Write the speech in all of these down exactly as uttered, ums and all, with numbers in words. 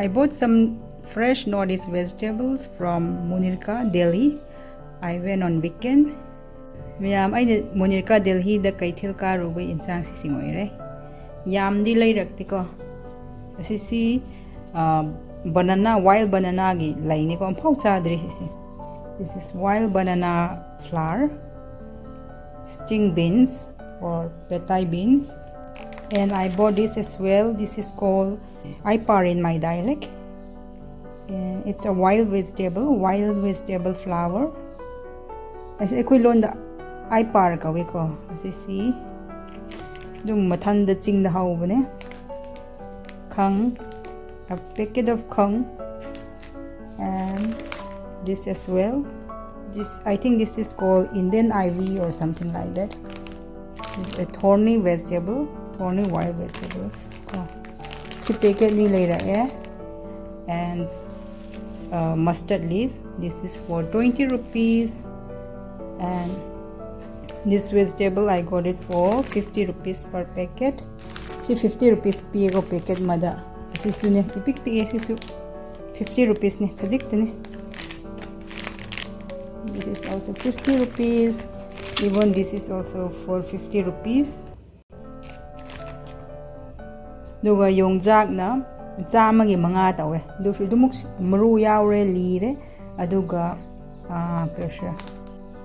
I bought some fresh Northeast vegetables from Munirka, Delhi. I went on weekend. ꯃꯌꯥꯝ, ꯑꯩꯅ ꯃꯨꯅꯤꯔꯀꯥ ꯗꯦꯜꯍꯤꯗ ꯀꯩꯊꯦꯜ ꯀꯥꯔꯨꯕꯒꯤ ꯏꯟꯁꯥꯡꯁꯤ ꯁꯤꯡ ꯑꯣꯏꯔꯦ꯫ ꯌꯥꯝꯗꯤ ꯂꯩꯔꯛꯇꯦꯀꯣ꯫ ꯑꯁꯤꯁꯤ ꯕꯅꯅꯥ, ꯋꯥꯏꯜ ꯕꯅꯅꯥꯒꯤ ꯂꯩꯅꯤꯀꯣ, ꯑꯃꯐꯥꯎ ꯆꯥꯗ꯭ꯔꯤ ꯁꯤꯁꯦ꯫ This is wild banana flower, string beans or petai beans. And I bought this as well. This is called aipar in my dialect. And it's a wild vegetable, wild vegetable flower. ꯑꯁꯤ ꯑꯩꯈꯣꯏ ꯂꯣꯟꯗ ꯑꯥꯏ ꯄꯥꯔ ꯀꯧꯋꯦꯀꯣ꯫ ꯑꯁꯤꯁꯤ ꯑꯗꯨꯝ ꯃꯊꯟꯗ ꯆꯤꯡꯗ ꯍꯧꯕꯅꯦ꯫ Khang, a packet of khang, and this as well. This, I think this is called Indian ivy or something like that. It's a thorny vegetable, thorny wild vegetables. Oh. ꯁꯤ ꯄꯦꯀꯦꯠꯅꯤ ꯂꯩꯔꯛꯑꯦ꯫ And uh, mustard leaf. This is for twenty rupees. And this vegetable, I got it for fifty rupees per packet. ꯁꯤ fifty rupees ꯄꯤꯌꯦꯀꯣ packet ꯑꯃꯗ꯫ ꯑꯁꯤꯁꯨꯅꯦ, epic ꯄꯤꯛꯑꯦ ꯁꯤꯁꯨ꯫ Fifty rupeesꯅꯦ, ꯈꯖꯤꯛꯇꯅꯦ꯫ This is also fifty rupees. Even this is also for fifty rupees. ꯑꯗꯨꯒ ꯌꯣꯡꯆꯥꯛꯅ ꯆꯥꯝꯃꯒꯤ ꯃꯉꯥ ꯇꯧꯋꯦ꯫ ꯑꯗꯨꯁꯨ ꯑꯗꯨꯃꯨꯛ ꯃꯔꯨ ꯌꯥꯎꯔꯦ, ꯂꯤꯔꯦ꯫ ꯑꯗꯨꯒ, ꯑꯥ, ꯀꯔꯤ ꯍꯥꯏꯁꯤꯔꯥ,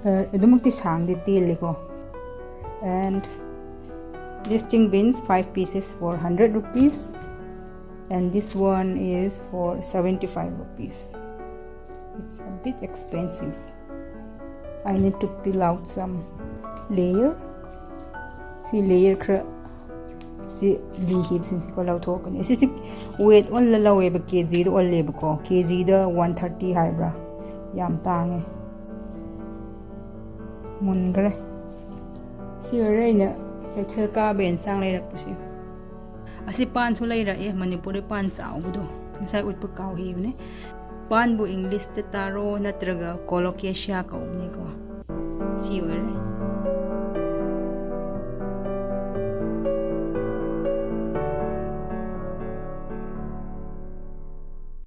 ꯑꯥ, ꯑꯗꯨꯃꯛꯇꯤ ꯁꯥꯡꯗꯦ, ꯇꯦꯜꯂꯦꯀꯣ꯫ And this string beans, five pieces for hundred rupees. And this one is for seventy-five rupees. It's a bit expensive. I need to peel out some layer. ꯁꯤ layer ꯈꯔ, ꯁꯤ ꯂꯤꯈꯤꯕꯁꯤꯡꯁꯤꯀꯣ ꯂꯧꯊꯣꯛꯀꯅꯤ꯫ ꯁꯤꯁꯤ weight ꯑꯣꯜꯂ ꯂꯧꯋꯦꯕ, ꯀꯦ ꯖꯤꯗ ꯑꯣꯜꯂꯦꯕꯀꯣ꯫ ꯀꯦ ꯖꯤꯗ one thirty ꯍꯥꯏꯕ꯭ꯔꯥ? ꯌꯥꯝ ꯇꯥꯡꯉꯦ꯫ ꯃꯨꯟꯈ꯭ꯔꯦ꯫ ꯁꯤ ꯑꯣꯏꯔꯦ ꯑꯩꯅ ꯀꯩꯊꯦꯜ ꯀꯥꯕ ꯌꯦꯟꯁꯥꯡ ꯂꯩꯔꯛꯄꯁꯤ꯫ ꯑꯁꯤ ꯄꯥꯟꯁꯨ ꯂꯩꯔꯛꯑꯦ, ꯃꯅꯤꯄꯨꯔꯤ ꯄꯥꯟ ꯆꯥꯎꯕꯗꯣ꯫ ꯉꯁꯥꯏ ꯎꯠꯄ ꯀꯥꯎꯈꯤꯕꯅꯦ꯫ ꯄꯥꯟꯕꯨ Englishꯇ ꯇꯥꯔꯣ ꯅꯠꯇ꯭ꯔꯒ colocasia ꯀꯧꯕꯅꯦꯀꯣ꯫ ꯁꯤ ꯑꯣꯏꯔꯦ꯫